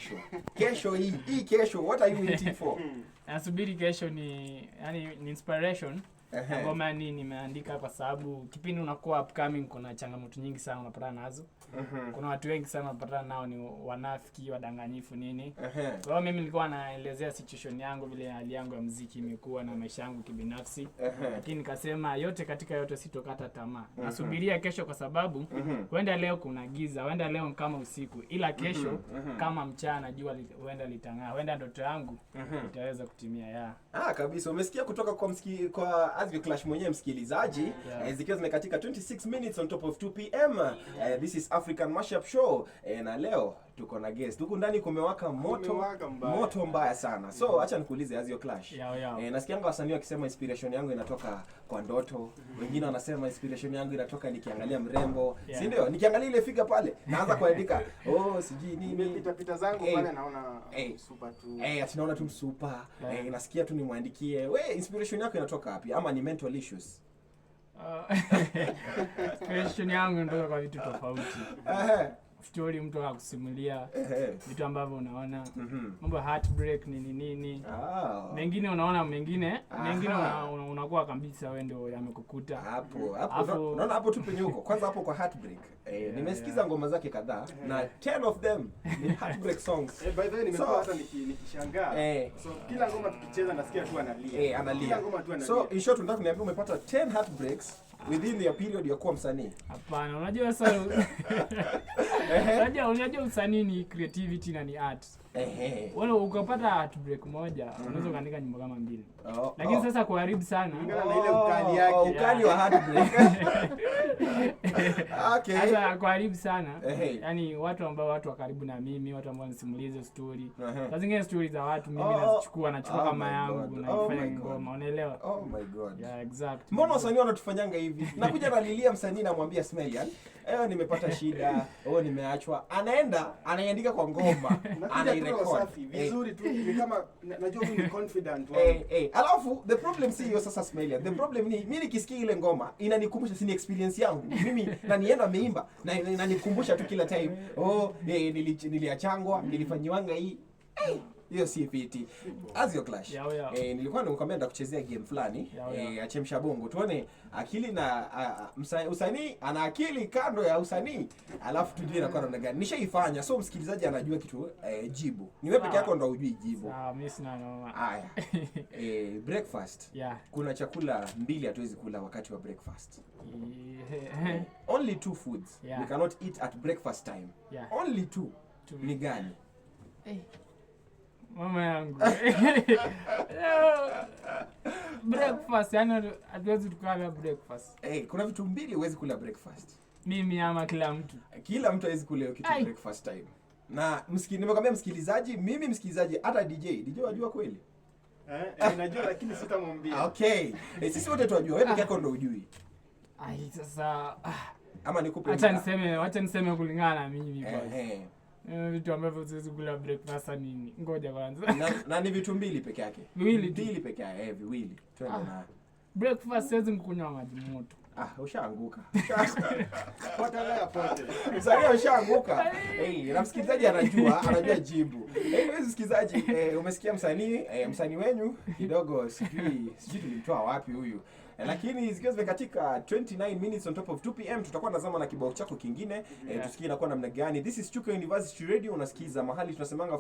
Kesho, kesho hii hii kesho, what are you waiting for? Nasubiri kesho ni, yani, ni inspiration. Ngoma ni nimeandika kwa sababu kipindi unakuwa upcoming kuna changamoto nyingi sana unapatana nazo. Kuna watu wengi sana unapatana nao ni wanafiki, wadanganyifu, nini. Kwa hiyo mimi nilikuwa naelezea situation yangu, vile hali yangu ya muziki imekuwa na maisha yangu kibinafsi. Lakini nikasema yote katika yote sitokata tamaa. Nasubiria kesho kwa sababu huenda leo kuna giza, huenda leo ni kama usiku, ila kesho kama mchana jua huenda litang'aa, huenda ndoto yangu itaweza kutimia ya. Ah, kabisa. Umesikia kutoka kwa Azio Clash mwenyewe, msikilizaji. Zikiwa zimekatika 26 minutes on top of 2 p.m. This is African Mashup Show. Na leo tuko na guest. Huku ndani kumewaka moto. Kumewaka mbaya. Moto mbaya sana. So acha nikuulize, Azio Clash. Yao yao. Nasikianga wasanii wakisema inspiration yangu inatoka kwa ndoto. Wengine wanasema inspiration yangu inatoka nikiangalia mrembo. Si ndio? Nikiangalia ile figure pale, naanza kuandika, oh, sijui nini. Nimepita pita zangu pale naona super tu. Ati naona tu msupa. Yeah. Nasikia tu nimwandikie. We, inspiration yako inatoka wapi? Ama ni mental issues? Inspiration yangu inatoka kwa vitu tofauti. Story mtu akakusimulia, vitu ambavyo unaona, mambo ya heartbreak, nini nini. Mengine unaona, mengine mengine unakuwa kabisa wewe ndio yamekukuta. Hapo hapo. Naona hapo tu penye huko. Kwanza hapo kwa heartbreak. Nimesikiza ngoma zake kadhaa na 10 of them ni heartbreak songs. By the way, nimekuwa hata nikishangaa. So kila ngoma tukicheza nasikia tu analia. Analia. Kila ngoma tu analia. So in short unataka kuniambia umepata 10 heartbreaks within your period ya kuwa msanii? Hapana, unajua sasa unajua usanii ni creativity na ni art. Wewe ukapata heartbreak moja, unaweza ukaandika nyimbo kama mbili. Lakini sasa kuharibu sana. Kulingana na ile ukali yake. Oh, ukali wa heartbreak. Okay. Sasa kuharibu sana. Yaani watu ambao watu wa karibu na mimi, watu ambao wanisimulia hizo story. Saa zingine story za watu mimi nazichukua, nachukua Oh kama my yangu God. naifanya Oh my God. ngoma, unaelewa? Oh my God. Yeah, exact. Mbona wasanii wanatufanyanga hivi? Nakuja nalilia msanii, namwambia, "Smelian, nimepata shida, oh, nimeachwa." Anaenda anaiandika kwa ngoma, Nakuja tu roho anairecord. safi vizuri tu, ni kama najua huyu ni confident wangu. Alafu the problem si hiyo sasa, Smelian. The problem ni mimi nikisikia ile ngoma inanikumbusha, si ni experience yangu mimi na nienda ameimba na inanikumbusha tu kila time. Oh, niliachangwa, nilifanyiwanga hii. Hiyo si fiti. Azio Clash. Yao, yao. Nilikuwa nimekwambia nitakuchezea game fulani Yao, yao. Achemsha bongo tuone akili na usanii ana akili kando ya usanii, alafu tujue inakuwa namna gani. Nishaifanya, so msikilizaji anajua kitu jibu. Ni wewe peke yako ndo hujui jibu. Sawa, mimi sina noma. Haya. Breakfast. Kuna chakula mbili hatuwezi kula wakati wa breakfast. Only two foods we cannot eat at breakfast time. Only two. Two. Ni gani? Mama yangu. Breakfast, yani hatuwezi tukala breakfast. Kuna vitu mbili huwezi kula breakfast. Mimi ama kila mtu? Kila mtu hawezi kula hiyo kitu Ai. breakfast time. Na nimekwambia msikilizaji, mimi msikilizaji, hata DJ, DJ wajua kweli? Najua lakini sitamwambia. Okay. Sisi wote tunajua, wewe peke yako ndo hujui. Ai, sasa Ama nikupe acha muda? niseme, wacha niseme kulingana na mimi kwanza. Vitu ambavyo siwezi kula breakfast nini? Ngoja kwanza. Na ni vitu mbili peke yake. Viwili tu. Mbili peke yake, viwili. Twende na. Breakfast siwezi kunywa maji moto. Ah, ushaanguka. Potelea pote. Msanii ushaanguka. Hey, na msikilizaji anajua jibu. Hey, msikilizaji, umesikia msanii wenyu kidogo sijui tulimtoa wapi huyu. Lakini zikiwa zimekatika 29 minutes on top of 2 p.m., tutakuwa nazama na kibao chako kingine, tusikie inakuwa namna gani. This is Chuka University Radio, unasikiza mahali tunasemanga